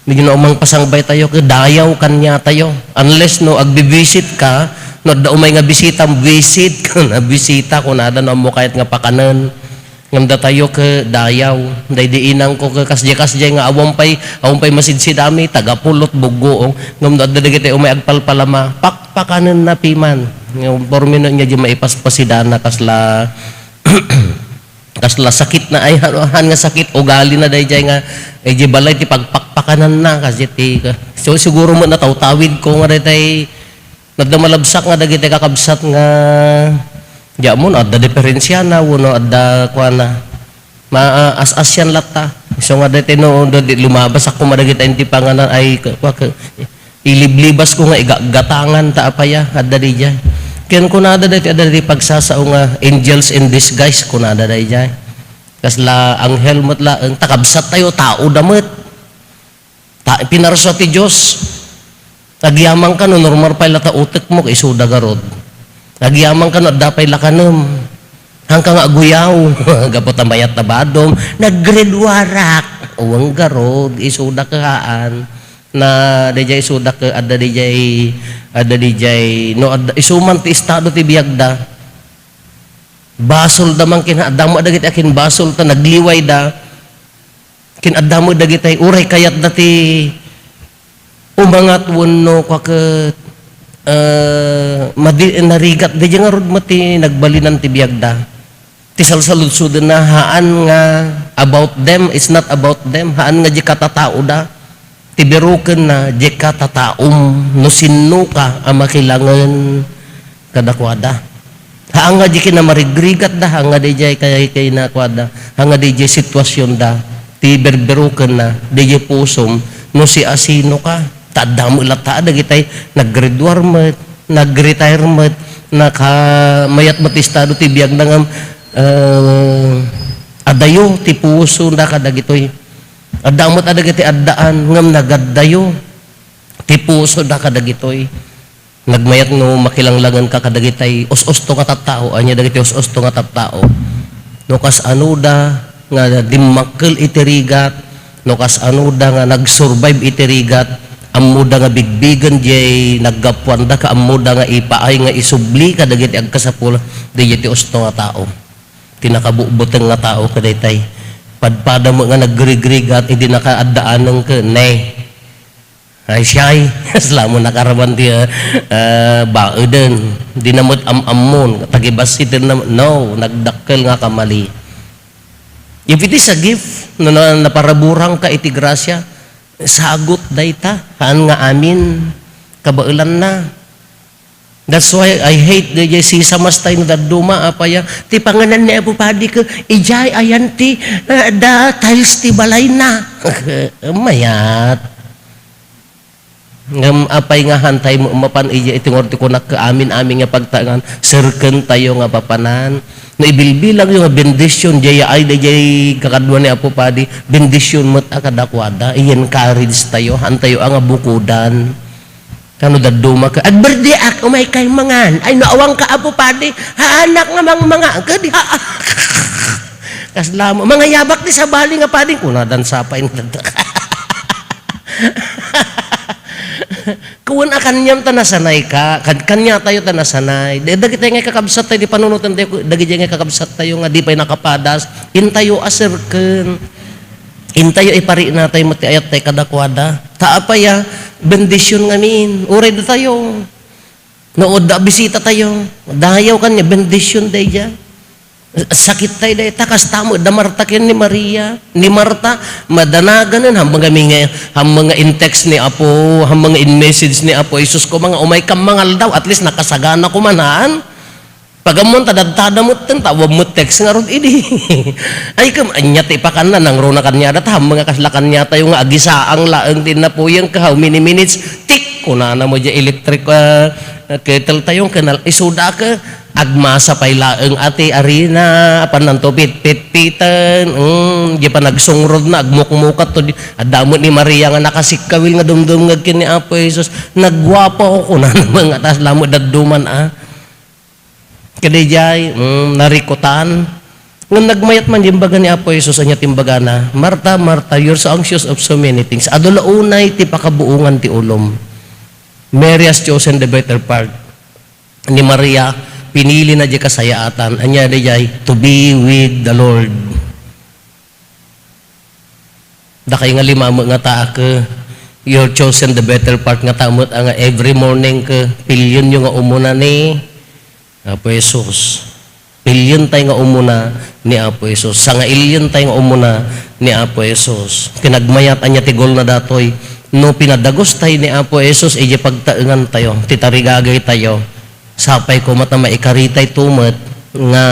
medyo na umang pasangbay tayo, ket dayaw kaniatayo. Unless no, agbibisit ka, no, adda umay nga bisita, visit ka na, bisita, kunada no, ammo kayat nga pakanen. Ngem datayo ket dayaw. Daydi inangko ket kasdiay-kasdiay nga awan pay, awan pay masidsidami, taga Pulot, Buggoong. Ngem no, adda dagiti umay agpalpalama, pakpakanenna piman. Ngem pormi no, nya di maipaspasidana kasla, kasla sakit na, ay, han, han nga sakit, ugali na daydiay nga, eh, di balay ti pagpakpakanan na, kasi ti, so, siguro mo natawtawid ko nga daytay, nadda malabsak nga dagiti kakabsat nga, di amon, adda diferensiana, wano adda, kuana, ma-, as-asian latta. So nga daytay no, di lumabas ako madagita inti panganan, ay, ku-, kua-, ku-, Iliblibasko nga igagatangan ta apaya, adda diay. Ken kunada daytoy, adda diay pagsasao nga angels in disguise, kunada daydiay. Kasla anghel met laeng, ta kabsattayo, tao da met. Ta, pinarsa ti Dios. Agyamanka no normal pay la ta utekmo, isuda garud. Agyamanka no adda pay la kanem. Hanka nga aguyaw, gapu ta mayat ta badom, nagreduarak. Wen garud, isuda haan. Na, diay isuda, adda diay, adda diay, no, adda, isu man ti estado ti biagda. Basolda man ken, adda met dagiti akinbasolda, nagliwayda. Ken adda met dagiti uray kayatda ti umangat wenno kua ket, eh, madi-, narigat, diay ngarud met ti nagbalinan ti biagda. Ti salsaludsodenna, haan nga about them, it's not about them, haan nga diay katataoda. Ti birokenna, diay katataom, no sinnoka a makilangen kadakuada. Haan nga diay kinamarigrigatda, haan nga diay kay-, kinakuada, haan nga diay situasionda, ti birbirokenna, diay pusom, no siasinoka. Ta adda met latta dagitay naggraduar met, nagretire met, naka-, mayat met ti estado ti biagna ngem, eh, adayo ti pusoda kadagitoy. Adda met a dagiti addaan ngem nagaddayo ti pusoda kadagitoy. Nagmayat no makilanglangenka kadagitay us-usto nga tattao. Ania dagiti us-usto nga tattao? No kasanoda nga dimmakkel iti rigat, no kasanoda nga nag-survive iti rigat, ammoda nga bigbigen diay naggapuanda, ket ammoda nga ipaay nga isubli kadagiti agkasapul, diay ti usto nga tao. Ti nakabutbuteng nga tao kadaytay. Padpada met nga nagrigrigat, idi nakaaddaaneng ket, ne. Ay, siya, ay, kasla mo nakaraman ti, ah, ah, baeden. Di na met am-ammon, tagibassiten na, no, nagdakkel nga kamali. If it is a gift, no, na, naparaburangka iti grasya, sagut dayta, haan nga amin, kabaelanna. That's why I hate the, the sisamas tayo no dadduma, apaya, ti panganan ni Apo Padi ko, ijay ayan ti, ah, da tiles ti balayna. Mayat. Ngem apay nga hantay mo mapan ijay iti ngarud ti kunak ket amin-amin nga pagtaengan, serken tayo nga papanan. No ibilbilang yo nga bendision, jay ay, jay kakadua ni Apo Padi, bendision met a kadakuada, i-encourage tayo, hantayo a nga bukodan. Kano dadduma ka, "Agberdiak, umay kay mangan." Ay, no awan ka, Apo Padi, haanak nga mangmanga. Kadi, ha, kasla mo, mangayabak ti sabali nga padi, kunadan sapay nga dadda. Kuwan a kaniam ta nasanay ka, kan-, kanya tayo ta nasanay. Da-, dagiti nga kakabsat tayo, di panunutan tayo, dagiti nga kakabsat tayo nga di pay nakapadas, intayo a serken. Intayo iparina tayo met ti ayat tayo kadakuada. Ta apay a, bendision ngamin. Uray da tayo. No, adda bisita tayo. Dayaw kanya, bendision daydiay. Sakit tayo dayta, kasta mo, da Marta ken ni Maria. Ni Marta, madanaganen, hammang nga, hammang nga in-text ni Apo, hammang nga in-message ni Apo Jesus ko, mga umay kam mangaldaw, at least nakasagana ko man, haan? Pagammon ta dadtada met ten, ta awan met text ngarud idi. Ay, kem, anya ti ipakanna, nangruna kaniada, ta, hammang nga kasla kanya tayo nga agisaang laeng ti napuyeng ka, how many minutes? Tik! Kunana mo, di electric, ah, kettle tayo, kanal, isuda ka, agmasa pay laeng ati arina, apan nanto pitpitpiten, mm, di pa nagsungrod na, agmukmukat to, di, adda met ni Maria nga nakasikkawil nga dumdumngeg ken ni Apo Jesus, "Nagguapo ako," kunana, mga taas lamet dadduman, ah. Kadaydiay, mm, narikutan. Ngem nagmayat man, imbaga ni Apo Jesus, ania ti imbagana, "Marta, Marta, you're so anxious of so many things." Adu la unay ti pakabuongan ti ulom. Mary has chosen the better part. Ni Maria, pinili na di kasayaatan. Ania daydiay? To be with the Lord. Dakay nga lima met nga taak, you're chosen the better part nga tamet, a nga every morning ka, pilyon yo nga umuna ni Apo Jesus. Pilyon tayo nga umuna ni Apo Jesus. Sangailyon tayo nga umuna ni Apo Jesus. Kinagmayat, anya ti goal na datoy. No pinadagus tayo ni Apo Jesus, iti pagtaengan tayo, ti tarigagay tayo. Sapay koma ta maikaritay to met nga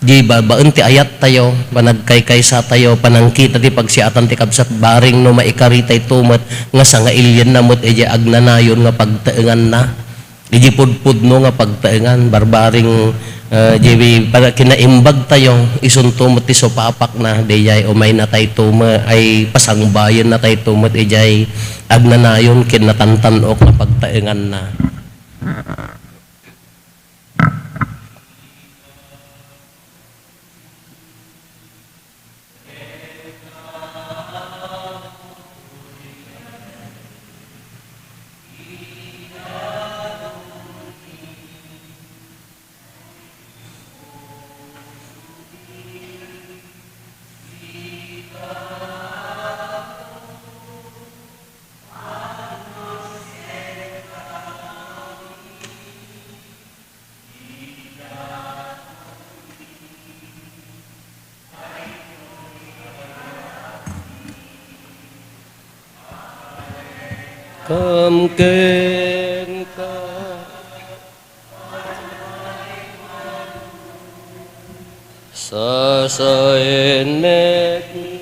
Di babaen ti ayattayo, panagkaykaysa tayo, panangkita ti pagsiatan ti kabsat, bareng no maikaritayto met nga sangailienna met idiay agnanayon nga pagtaenganna. Idiay pudpudno nga pagtaengan, barbareng, eh, di para kinaimbag tayo, isunto met ti supapakna, daydiay umaynatayto met ay pasangbuyennatayto met idiay agnanayon ken natantan-ok nga pagtaenganna. Kam kenka. Sasaennekmi.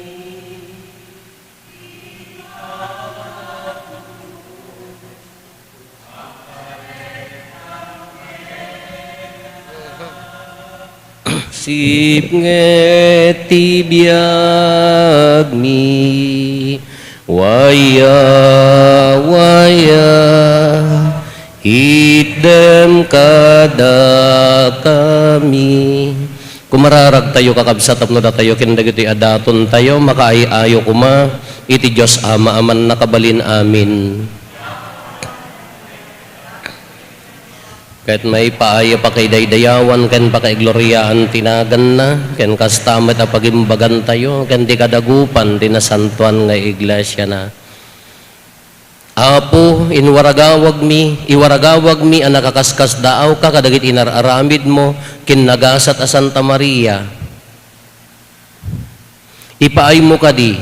Sipnget ti biagmi, waya, waya, itdem kadakami. Kumararagtayo, kakabsat, tapno datayo ken dagitoy a datontayo, makaay-ayo koma iti Dios Ama a mannakabalin. Amen. Ket maipaay a pakaidaydayawan ken pakaigloriaan ti naganna, ken kasta met a pagimbagantayo ken ti kadagupan ti nasantoan nga iglesiana. Apo, inwaragawagmi, iwaragawagmi a nakaskaskasdaawka kadagiti inar-aramidmo ken nagasat a Santa Maria. Ipaaymo kadi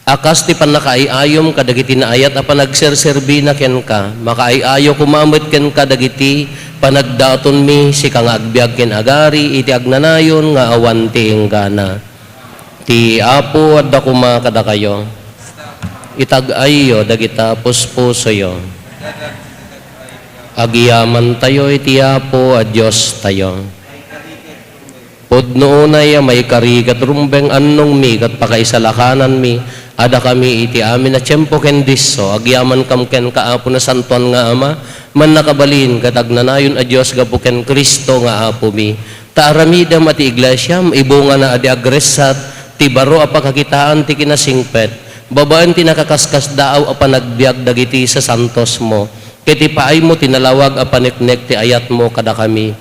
a kas ti pannakaay-ayom kadagiti naayat a panagserserbina kenka, makaay-ayo koma met kenka dagiti panagdatonmi, sika nga agbiag ken agari iti agnanayon nga awan ti inggana. Ti Apo adda koma kadakayo. Itag-ayyo dagita puspusoyo. Agyamantayo iti Apo a Diostayo. Pudno unay a maikari ket rumbeng, annongmi ket pakaisalakananmi a dakami iti amin a tiempo ken disso, agyamankam kenka, Apo, Nasantoan nga Ama, Mannakabalin ket Agnanayon a Dios, gapu ken Cristo nga Apomi. Ta aramidem a ti iglesiam, ibungana a di agressat ti baro a pakakitaan ti kinasingpet, babaen ti nakaskaskasdaaw a panagbiag dagiti sasantosmo, ket ipaaymo ti nalawag a paneknek ti ayatmo kadakami.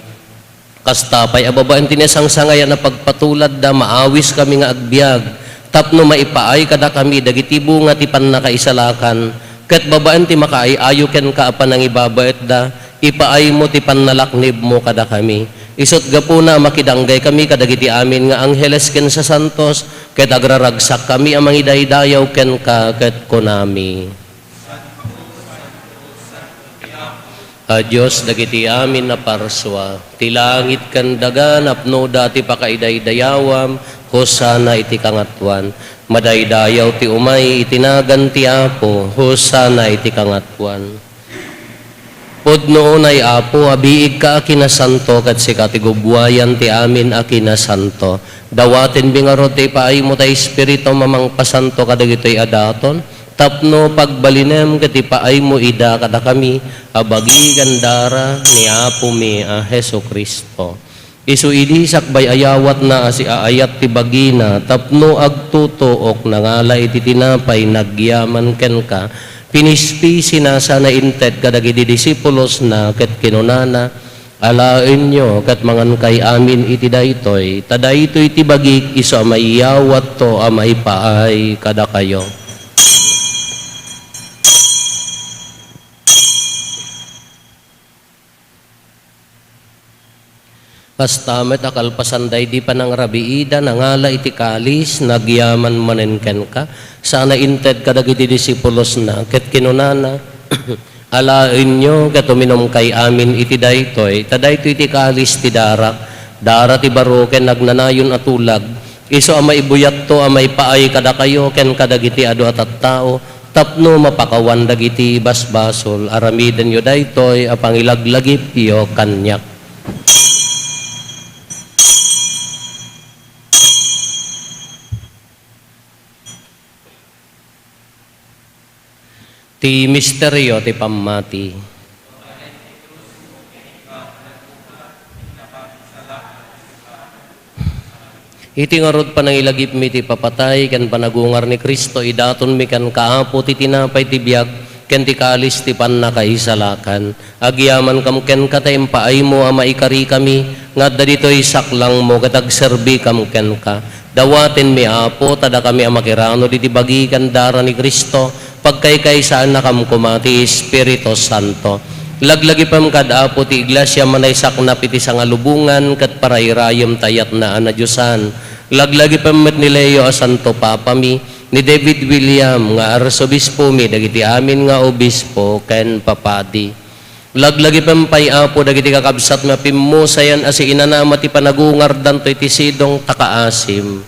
Kasta pay a babaen ti naisangsangayan a pagpatuladda, maawiskami nga agbiag tapno maipaay kadakami dagiti bunga ti pannakaisalakan, ket babaen ti makaay-ayo kenka a panangibabaetda, ipaaymo ti pannalaknibmo kadakami. Isut' gapuna a makidanggay kami kadagiti amin nga angheles ken sasantos, ket agraragsakkami a mangidaydayaw kenka, ket kunami. A Dios dagiti amin a parsua, ti langit ken daga napnoda ti pakaidaydayawam, Hosanna iti kangatoan. Madaydayaw ti umay iti nagan ti Apo, Hosanna iti kangatoan. Pudno unay, Apo, a biigka a kinasanto, ket sika ti gubbuayan ti amin a kinasanto. Dawatenmi ngarud ti ipaaymo ti Espiritum a mangpasanto kadagitoy a daton, tapno pagbalinem ket ipaaymo ida kadakami a bagi ken dara ni Apomi a Jesu-Cristo. Isu idi sakbay a yawatna a siaayat ti bagina tapno agtutuok, nangala iti tinapay, nagyaman kenka, pinispisina sana inted kadagiti disipulosna ket kinunana, Alaenyo ket mangankay amin iti daytoy, ta daytoy ti bagik isu a maiyawatto a maipaay kadakayo. Kasta met a kalpasan daydi panangrabiida, nangala iti kalis, nagyaman manen kenka, sana inted kadagiti disipulosna, ket kinunana, Alaenyo ket uminumkay amin iti daytoy, ta daytoy ti kalis ti darak, Dara ti baro ken agnanayon a tulag, isu a maibuyatto a maipaay kadakayo ken kadagiti adu a tattao tapno mapakawan dagiti basbasol. Aramidenyo daytoy a pangilaglagipyo kaniak. Ti misterio ti pammati. Iti ngarud panangilagipmi ti ipapatay ken panagungar ni Cristo, idatonmi kenka, Apo, ti tinapay ti biag ken ti kalis ti pannakaisalakan. Agyamankam kenka ta impaaymo a maikarikami nga adda ditoy saklangmo ket agserbikam kenka. Dawatenmi, Apo, ta dakami a makiranod iti bagi ken dara ni Cristo, pagkaykaysaannakam koma ti Espiritu Santo. Laglagipem kad, Apo, ti Iglesia a naisaknap iti sangalubongan ket parairayem ti ayatna a nadiosan. Laglagipem met ni Leo a Santo Papami, ni David William nga Arsobispomi, dagiti amin nga obispo ken papadi. Laglagipem pay, Apo, dagiti kakabsatmi a pimmusayan a siinanama ti panagungardanto iti sidong ta kaasim.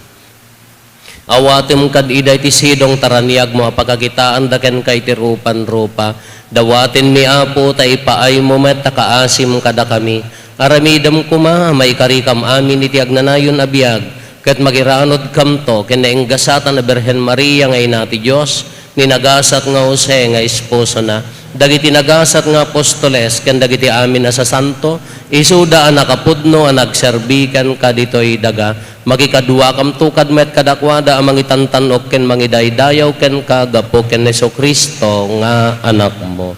Awatem kad ida iti sidong ta raniagmo a pakakitaanda kenka iti rupan-rupa. Dawatenmi, Apo, ta ipaaymo met ta kaasim kadakami. Aramidem koma a maikarikam amin iti agnanayon a biag, ket makiranodkamto ken nainggasatan a Birhen Maria nga Ina ti Dios, ni nagasat nga Jose nga esposona, dagiti nagasat nga apostoles, ken dagiti amin a sasanto, isuda a nakapudno a nagserbi kenka ditoy daga. Makikaduakamto kad met kadakuada a mangitantan-ok ken mangidaydayaw kenka gapu ken Jesu-Cristo nga Anakmo.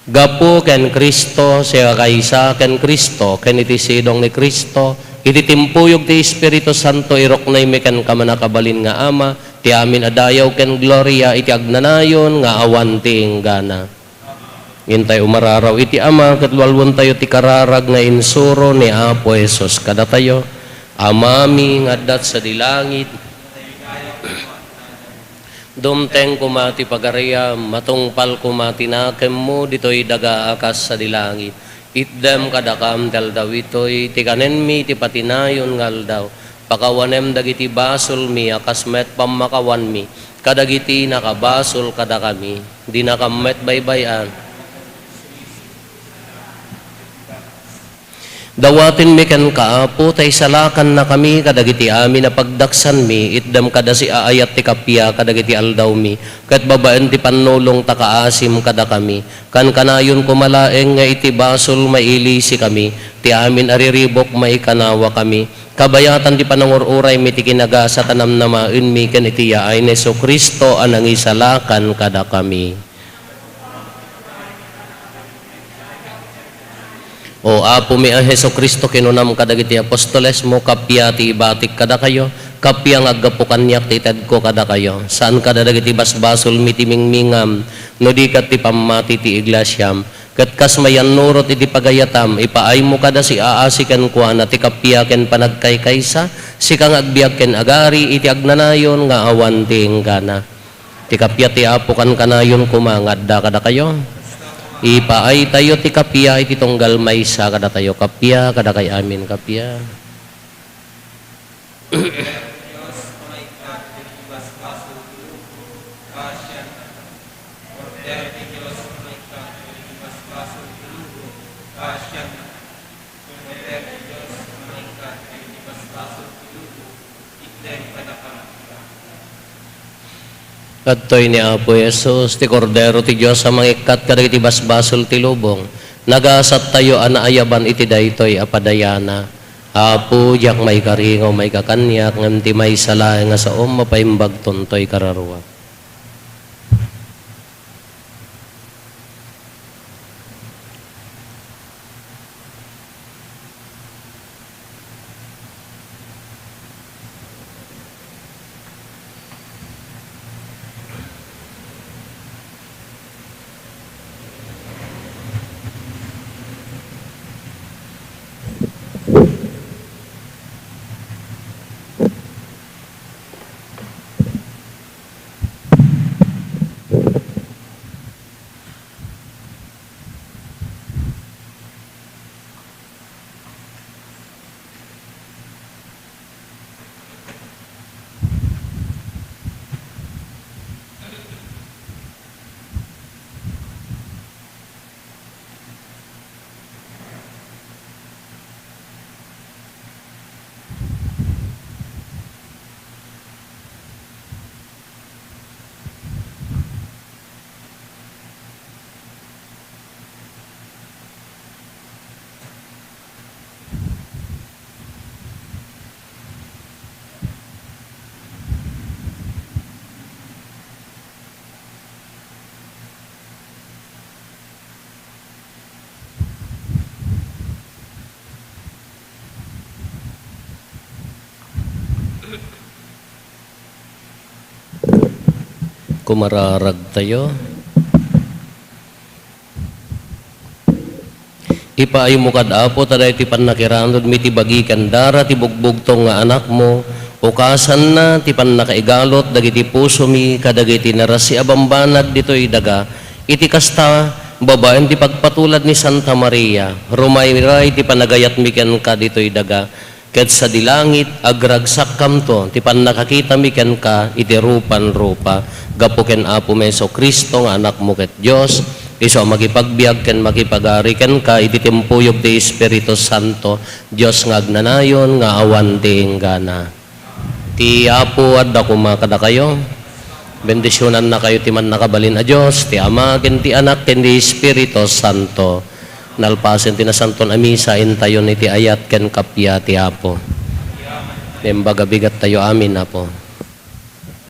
Gapu ken Cristo, siakaysa ken Cristo, ken iti sidong ni Cristo, iti timpuyog ti Espiritu Santo, iruknoymi kenka, mannakabalin nga Ama, ti amin a dayaw ken gloria iti agnanayon nga awan ti inggana. Intay umararaw iti Ama, ket lualuentayo ti kararag nga insuro ni Apo Jesus kadatayo. Amami nga adda sadi langit, dumteng koma ti pagariam, matungpal koma ti nakemmo ditoy daga a kas sadi langit. Itdem kadakam ti aldaw itoy ti kanenmi ti patinayon nga aldaw. Pakawanem dagiti basolmi a kas met pammakawanmi kadagiti nakabasol kadakami. Dinakam met baybay-an. Dawatenmi kenka, Apo, ta isalakannakami kadagiti amin a pagdaksanmi, itdem kada siaayat ti kappia kadagiti aldawmi, ket babaen ti pannulong ta kaasim kadakami. Kankanayon koma laeng nga iti basol mailisikami, ti amin a riribuk maikanawakami. Kabayatan ti panangur-uraymi ti kinagasat a namnamaenmi ken iti yaay ni Jesu-Cristo a nangisalakan kadakami. O Apomi a Jesu-Cristo, kinunam kadagiti apostolesmo, kappia ti ibatik kadakayo, kappia nga aggapu kaniak ti itedko kadakayo. Saan kada dagiti basbasolmi ti mingmingam, no di ket ti pammati ti iglesiam. Ket kas mayannurot iti pagayatam, ipaaymo kada siaasi kenkuana ti kappia ken panagkaykaysa, sika nga agbiag ken agari iti agnanayon nga awan ti inggana. Ti kappia ti Apo kankanayon koma nga adda kadakayo. Ipaaytayo ti kappia iti tunggal maysa kadatayo. Kappia kadakay amin, kappia. Adtoy ni Apo Jesus, ti Kordero ti Dios a mangikkat kadagiti basbasol ti lubong. Nagasattayo a naayaban iti daytoy a padayana. Apo, diak maikari nga umayka kaniak, ngem ti maysa laeng nga saom, mapaimbagton toy kararuak. Mararagtayo. Ipaaymo kad, Apo, ta daytoy pannakiranudmi ti bagi ken dara ti bugbugtong nga Anakmo, ukasanna ti pannakaigalot dagiti pusomi kadagiti narasi a bambanag ditoy daga. Iti kasta, babaen ti pagpatulad ni Santa Maria, rumayray ti panagayatmi kenka ditoy daga. Ket sadi langit, agragsakkamto ti pannakakitami kenka iti rupan rupa. Gapu ken Apomi Jesu-Cristo nga Anakmo ket Dios, isu a makipagbiag ken makipagari kenka iti timpuyog ti Espiritu Santo, Dios nga agnanayon nga awan ti inggana. Ti Apo adda koma kadakayo. Bendisionannakayo ti Mannakabalin a Dios, ti Ama, ken ti Anak, ken ti Espiritu Santo. Nalpasen ti Nasanton a Misa, intayon iti ayat ken kappia ti Apo. Naimbag a bigattayo amin, Apo.